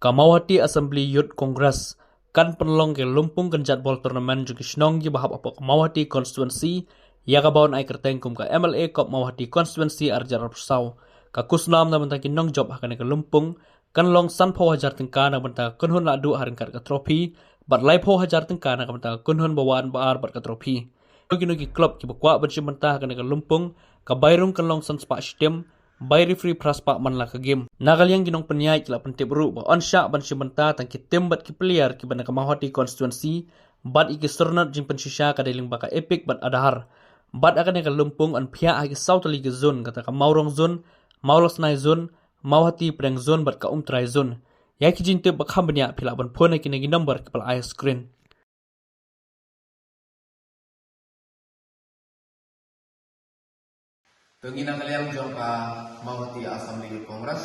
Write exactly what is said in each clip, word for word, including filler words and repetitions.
Ka Mawhati Assembly Youth Congress kan pynlong ka lympung kynjat bol tournament jong ki shnong kiba hap hapoh ka Mawhati constituency, ïa kaba yn ai kyrteng kum ka M L A Cup Mawhati Constituency ar hajar arphew saw. Ka khusnam na bynta ki nongjop ha kane ka lympung kan long sanphew hajar tyngka na bynta ka kynhun la duh ha ryngkat ka trophy, bad laiphew hajar tyngka na bynta ka kynhun ba wan ba ar bad ka trophy. Kino kino ki club kiba kwah ban shim bynta ha kane ka lympung, ka bai rung kan long san spah shi team, bai referee phra spah man la ka game. Na ka liang ki nongpynïaid ki la pyntip ruh ba yn shah ban shim bynta tang ki team bad ki player kiba na ka Mawhati constituency, bad ïa ki syrnod jingpynshisha ka dei lyngba ka EPIC bad Aadhaar. Bad ha kane ka lympung yn phiah ha ki saw tylli ki zone, kata ka Mawrong zone, Mawlasnai zone, Mawhati Pdeng zone bad ka Umtrai zone. Ïa ki jingtip ba kham bniah phi lah ban phone ha kine ki number kiba la ai ha screen. To ngi na ka liang jong ka Mawhati Assembly Youth Congress,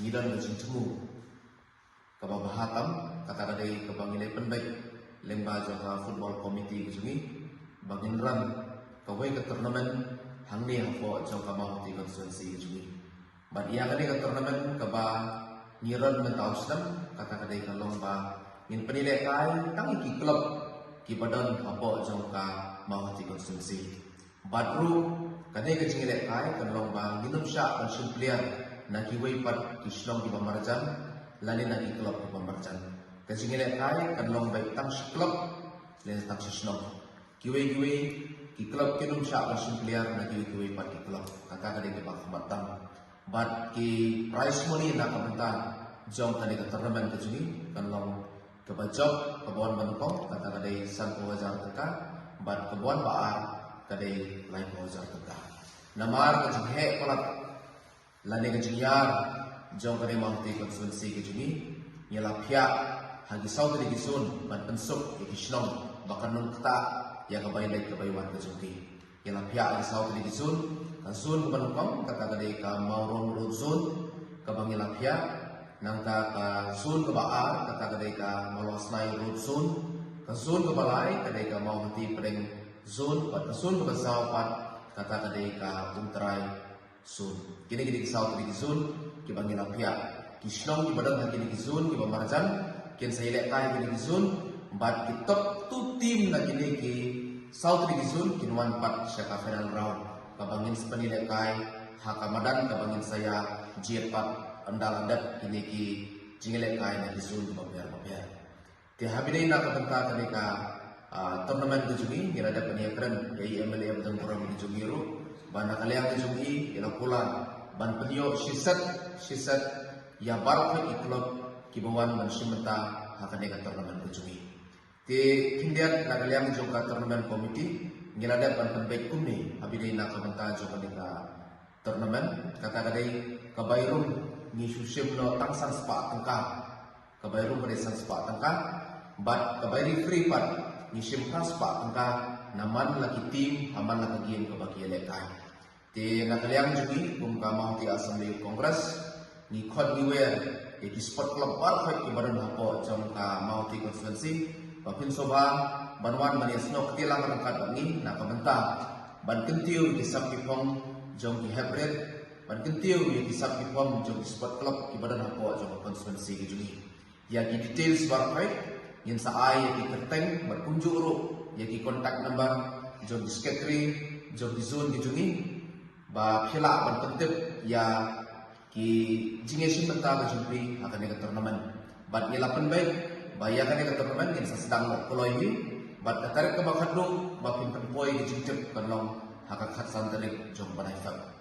ngi don ka jingthmu kaba bha tam, kata ka dei kaba ngi la pynbeit lyngba jong ka football committee ka jong ngi ba ngin run kawei ka tournament hangne hapoh jong ka Mawhati constituency ka jong ngi. Bad ïa kane ka tournament kaba ngi run mynta u snem, kata ka dei ka long ba ngin pynïalehkai tang ïa ki club kiba don hapoh jong ka Mawhati constituency. Bad ruh kane ka jingïalehkai kan long ba ngin ym shah ban shim player na kiwei pat ki shnong kiba marjan lane na ki club kiba marjan. Ka jingïalehkai kan long beit tang shi club lane tang shi shnong. Kiwei kiwei ki club kin ym shah ban shim player na kiwei kiwei pat ki club. Kata ka dei kaba kham tam. Bad ki prize money na ka bynta jong kane ka tournament ka jong ngi kan long kaba jop, kaba wan ba nyngkong, kata ka dei sanphew hajar tyngka, bad kaba wan ba ar ka dei laiphew hajar tyngka. Namar ka jingheh palat lane ka jingïar jong kane Mawhati constituency ka jong ngi, ngi la phiah ha ki saw tylli ki zone ban pynsuk ïa ki shnong ba kan ym ktah ïa ka bai leit ka bai wan ka jong ki. Ngi la phiah ha ki saw tylli ki zone, ka zone kaba nyngkong kata ka dei ka Mawrong Road zone kaba ngi la phiah, nangta ka zone kaba ar kata ka dei ka Mawlasnai Road zone, ka zone kaba lai ka dei ka Mawhati Pdeng zone, bad ka zone kaba saw pat kata ka dei ka Umtrai zone. Kine ki dei ki saw tylli ki zone kiba ngi la phiah. Ki shnong kiba don ha kine ki zone kiba marjan kin sa ïalehkai ha kine ki zone, bad ki top two team na kine ki saw tylli ki zone kin wan pat sha ka final round, kaba ngin sa pynïalehkai ha ka madan kaba ngin sa ïa jied pat ynda la dep kine ki jingïalehkai na ki zone kiba pher ba pher. Te ha bynta na ka bynta kane ka, ah, tournament ka jong ngi, ngi la dep ban ïakren ïa i M L A ba dang burom ka jong ngi ruh ba na ka liang ka jong ngi, ngi la kular ban pynïoh shi set shi set ïa baroh ki club kiba wan ban shim bynta ha kane ka tournament ka jong ngi. Te khyndiat na ka liang jong ka tournament committee ngi la dep ban pynbeit kumne ha bynta na ka bynta jong kane ka tournament, kata ka dei ka bai rung ngi shu shim noh tang san spah tyngka. Ka bai rung ka dei san spah tyngka, bad ka bai referee pat ngi shim phra spah tyngka na man la ki team ha man la ka game kaba ki ïalehkai. Te na ka liang jong ngi kum ka Mawhati Assembly Youth Congress, ngi khot ngi wer ïa ki sport club baroh kiba don hapoh jong ka Mawhati constituency ba phin sngewbha ban wan ban ïasnoh kti lang ryngkat bad ngi na ka bynta ban kyntiew ïa ki sap ki phong jong ki hep rit, ban kyntiew ïa ki sap ki phong jong ki sport club kiba don hapoh jong ka constituency ka jong ngi. Ïa ki details baroh ngin sa ai ïa ki kyrteng bad kumjuh ruh ïa ki contact number jong ki secretary jong ki zone ki jong ngi ba phi lah ban pyntip ïa ki jingïashim bynta ka jong phi ha kane ka tournament. Bad ngi la pynbeit ba ïa kane ka tournament ngin sa sdang noh kloi hi, bad ka tarik kaba khatduh ba phin pynpoi ka jingtip kan long ha ka khatsan tarik jong u bnai Feb.